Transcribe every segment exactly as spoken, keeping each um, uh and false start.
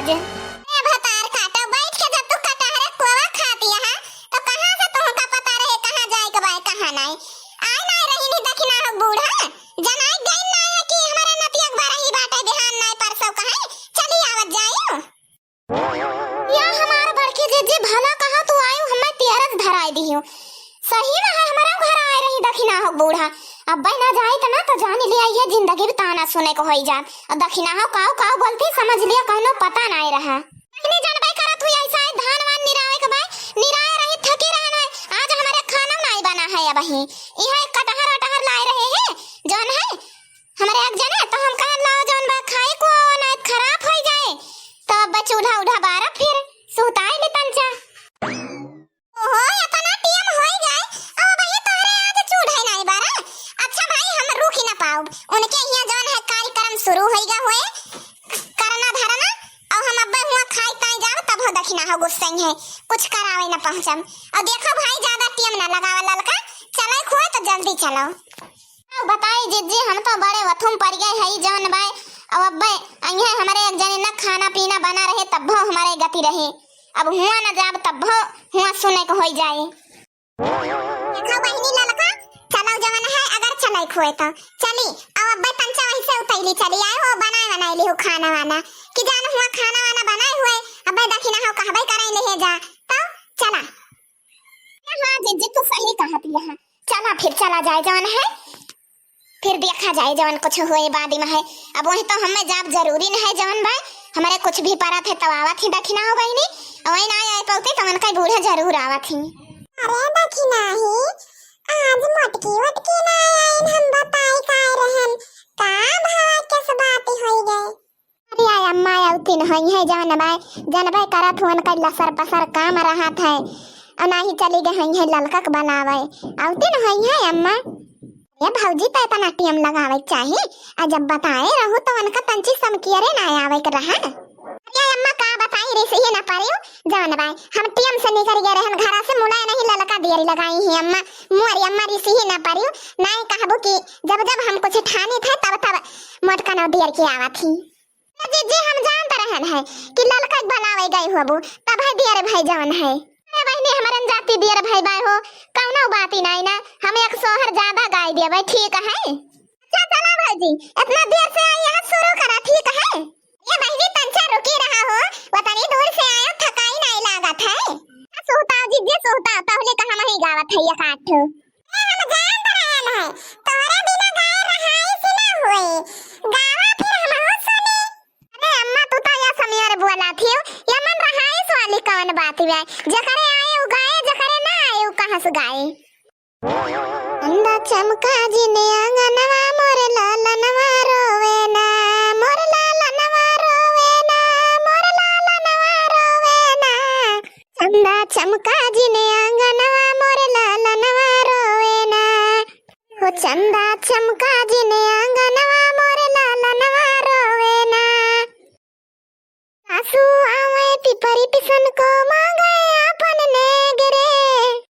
ए भतार काटो, बैठ के जब तू कटहरे कोवा खाती है, तो कहाँ से तुहका पता रहे कहाँ जाए के बाय, कहाँ नाई? आए नाई रही नी दखिना हो बूढ़ा, जनाई गई नाई है कि हमारे नतिया के बरही बाटे, बिहान नाई परसों कहे चली आवत जाइयो। या हमार बड़की जिज्जी, भला कहा तू आयु, हमें तेरस धराई दियो। सही में है, हमारा घर आए रही दखिना हो बूढ़ा। अब ना जाए त ना तो जान लिया, ये जिंदगी भी ताना सुने को होई जात। और दखिना हो काऊ काऊ बोलती, समझ लिया कौनो पता नाई रहा। इतने जनबे करत हुई ऐसा है, धान वान निरावे के बाय, निराए रही थकी रहन है। आज हमारे खाना नाई बना है अब ही। यह कटहर अटहर लाए रहे हैं, जौन है हमारे एक जने, तो हम कहन लाओ जौन बा खाए को, नाई खराब होई जाए। तो अब चूल्हा उल्हा बारा फिर सुताई ले तंचा। ओहो, इतना टेम होई गए, अब भाई तोहरे आज चूल्हा ही नाई बारा। अच्छा भाई, हम रुकी ना पाउब, उनके हियाँ जौन है कार्यक्रम शुरू होई गा हुए, करना धरना, और हम अब्बे हुआ खाई ताई जाब, तब हो दखिना हो गुस्सई है, कुछ करावे ना पहुँचम। और देखो भाई, ज्यादा टेम ना लगावा ललका, चले खुए तो जल्दी चलो। अब बताई जिज्जी, हम तो बड़े वथुम पड़ गए हई जौन बाय। अब अब्बे अइहे हमरे एक जने न खाना पीना बना रहे, तब्बो हमारे गति रहे। अब हुआ न जाब, तब्बो हुआ सुने को होई जाए। देखो बहिनी ललका, चलो जवन है, अगर चले खुए तो चली। अब अब्बे तंचा वहीं से उतैली चली आए हो, बनाए बनाए ली हो खाना वाना, कि जान हुआ खाना वाना बनाए हुए, अब्बे दखिना हो कहबे करे ले जा, तो चला। हाँ जिज्जी, तू सही कहत यहाँ। चला फिर, चला जाए जौन है, फिर देखा जाए जौन कुछ होए बाद में है। अब वही तो हमें जाब जरूरी न है जौन भाई, हमारे कुछ भी परत है तब आवत ही दखिना हो बहिनी, और वही ना आए पौते तो उनका बूढ़ा जरूर आवत ही। अरे दखिना ही, आज मोटकी वोटकी ना आइन, हम बताई का रहन, का भवा कस बात होई गए। अरे आय अम्मा, अउतिन हइहैं, जनबै, जनबै करत हुअन कै लसर पसर काम रहत है। अउ नाहीं चली गै हइहैं ललका क बनावै। अउतिन हइहैं अम्मा। ए भौजी, त एतना टेम लगावै क चाही। आ जब बताए रहू त उनका तंची समकियरे ना आवै क रहा। अरे अम्मा, का बताई, रिसिहे न परिउ, जनबै। हम टेम से निकरि गै रहन घरा से, मुलाय नहीं ललका दियरी लगाई ही अम्मा। मोरी अम्मा रिसिहे न परिउ, नाहीं कहबू कि जब जब हम कुछ ठानी थे तब तब मोटका नौ दियर के आवत ही। ए जिज्जी, हम जानत रहन है कि ललका क बनावै गै होबू, तब है दियर भाई जवन है। अरे बहिनी, हमरन जाति दियर भाई बाय हो, कउनो बात ही नाई ना, हम एक सोहर ज्यादा गाय देबै, ठीक है? अच्छा चला भौजी, एतना देर से आई यहाँ, शुरू करा, ठीक है? ए बहिनी, तंचा रुकी रहा हो, वतनी दूर से आयो, थकाई नाई लागत है। सुहताओ जिज्जी, सुहताओ, तहुले कहा मही गावत है एक आठ ठो। ए, हम जानत रहन है, तोहरे बिना गाए रहाइस ना होई। गावा फिर हमहू सुनी। अरे अम्मा, तू तो या समियर बोला थियो, या मन रहाइस वाली कौन बात बा? जकरे आए उ गाए, जकरे ना आए उ कहाँ से गाए? चंदा चमका जिने आंगनवा मोर लालनवा रोवे ना, मोर लालनवा रोवे ना, मोर लालनवा रोवे ना। चंदा चमका जिने आंगनवा मोर लालनवा रोवे ना। हो चंदा चमका जिने आंगनवा मोर लालनवा रोवे ना। सासू आवे पिपरी पिसन को मांगे आपन नेग रे।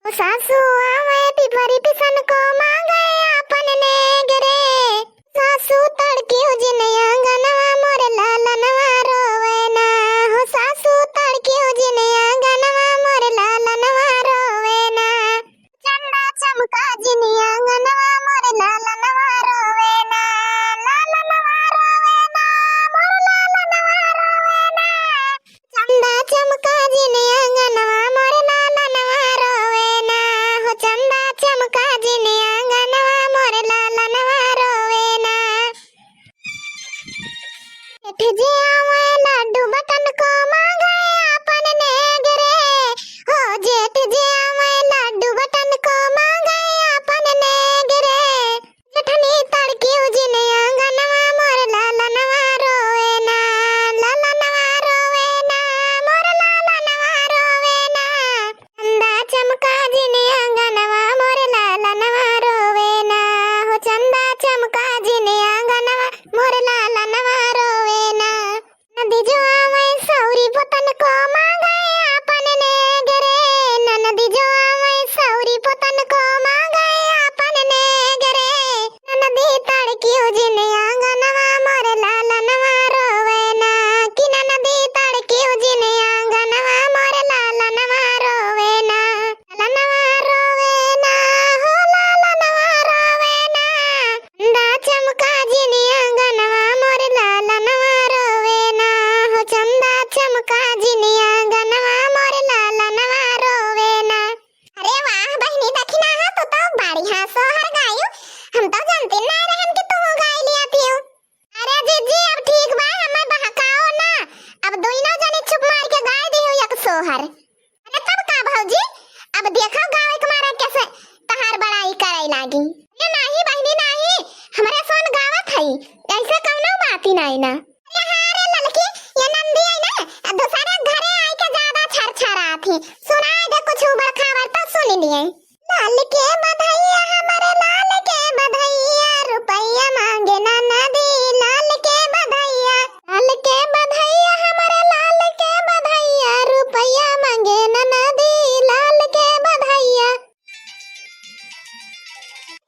हो सासू आवे पिपरी पिसन को मांगे आपन नेग रे। सासू तड़की उजिन आंगनवा मोर लालनवा रोवे ना। हो सासू तड़की उजिन आंगनवा मोर लालनवा रोवे ना। चंदा चमका जिन आंगनवा मोर लालनवा रोवे ना। लालनवा रोवे ना, मोर लालनवा रोवे ना। चंदा चमका जिन आंगनवा मोर लालनवा रोवे ना। हो चंदा चमका जिन आंगनवा मोर लालनवा रोवे ना। जेठ जे आवे लड्डू बटन को मांगे आपन नेग रे। हो जेठ जे आवे लड्डू बटन को मांगे आपन नेग रे। जेठनी तड़की उजिन आंगनवा मोर लालनवा रोवे ना। लालनवा रोवे ना, मोर लालनवा रोवे ना। चंदा चमका जिन आंगनवा मोर लालनवा रोवे ना। हो चंदा चमका जिन आंगनवा मोर लालनवा रोवे ना। नदी जो आवे सौरी पोत भर। अरे तब का भौजी, अब देखो गावे के मारा कैसे तहार बड़ाई करे लागी। ये नाही बहिनी नाही, हमरे सोन गावत हई, ऐसे कौनो बात ही नाही ना। अरे हाँ रे ललकी, ये नंदी है ना, दूसरे घरे आई के ज्यादा छरछरात ही। सुनाई दे कुछ बड़खा बर तो सुन लिए। लाल के बधैया हमरे लाल के बधैया, रुपैया मांगे ननदी लाल के बधैया। लाल के बधैया हमरे लाल के बधैया, रुपैया मांगे ननदी लाल के बधैया।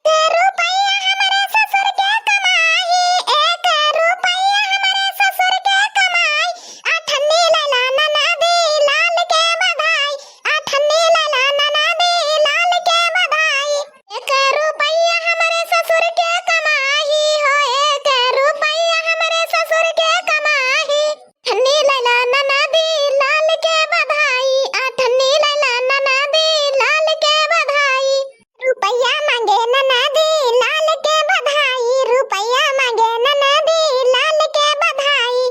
एक रुपैया हमरे ससुर के कमाई, एक रुपैया हमरे ससुर के कमाई, अठन्नी लैला ननदी लाल के बधाई, अठन्नी लैला ननदी लाल के बधाई। एक रुपैया हमरे ससुर के कमाई हो, एक रुपैया हमरे ससुर के कमाई। अठन्नी लैला ननदी लाल के बधाई, अठन्नी लैला ननदी लाल के बधाई। रुपैया मांगे ननदी लाल के बधाई, रुपैया मांगे ननदी लाल के बधाई।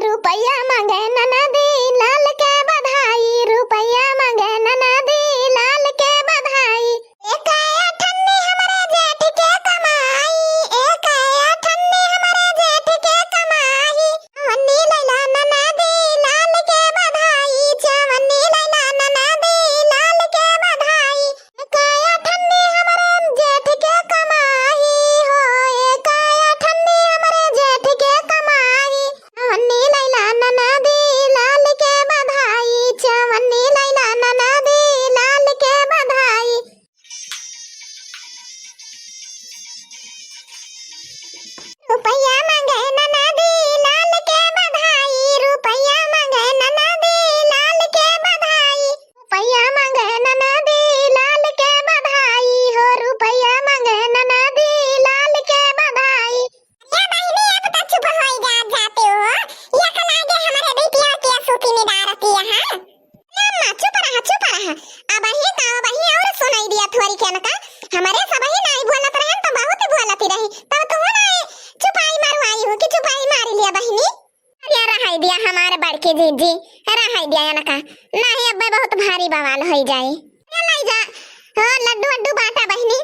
रुपैया मांगे ननदी लाल के बधाई, रुपैया मांगे ननदी लाल के बधाई। एक अठन्नी हमरे जेठ के कमाई, एक अठन्नी हमरे जेठ के कमाई। चवन्नी लैला ननदी लाल के बधाई, चवन्नी लैला ननदी लाल के बधाई। एक अठन्नी हमरे जेठ के कमाई हो, एक अठन्नी हमरे जेठ के कमाई। चवन्नी लैला ननदी लाल के बधाई, चवन्नी लैला ननदी लाल के बधाई। रुपैया मांगे ननदी लाल के बधाई, रुपैया मांगे ननदी लाल के बधाई। रुपैया मांगे ननदी लाल के बधाई हो, रुपैया मांगे ननदी लाल के बधाई। अरे बहिनी, अब तो चुप होई जा, जाते हो। यह कल आगे हमारे बिटिया के सूती निदारती है। अम्मा, चुप रहा, चुप रहा। अबही का, अबही और सुनाई दिया थोरी के नका। हमरे सबही नाई बोलत रहन तो बहुत बोलत ही रही। तब तू ना चुपाई मरवाई हो कि चुपाई मारी लिया बहिनी। अरे रहाई दिया हमारे बड़की जीजी, रहाई दिया इनका। नाही अब्बे बहुत भारी बवाल होई जाई। ए लाई जा, हो लड्डू वड्डू बांटा बहिनी,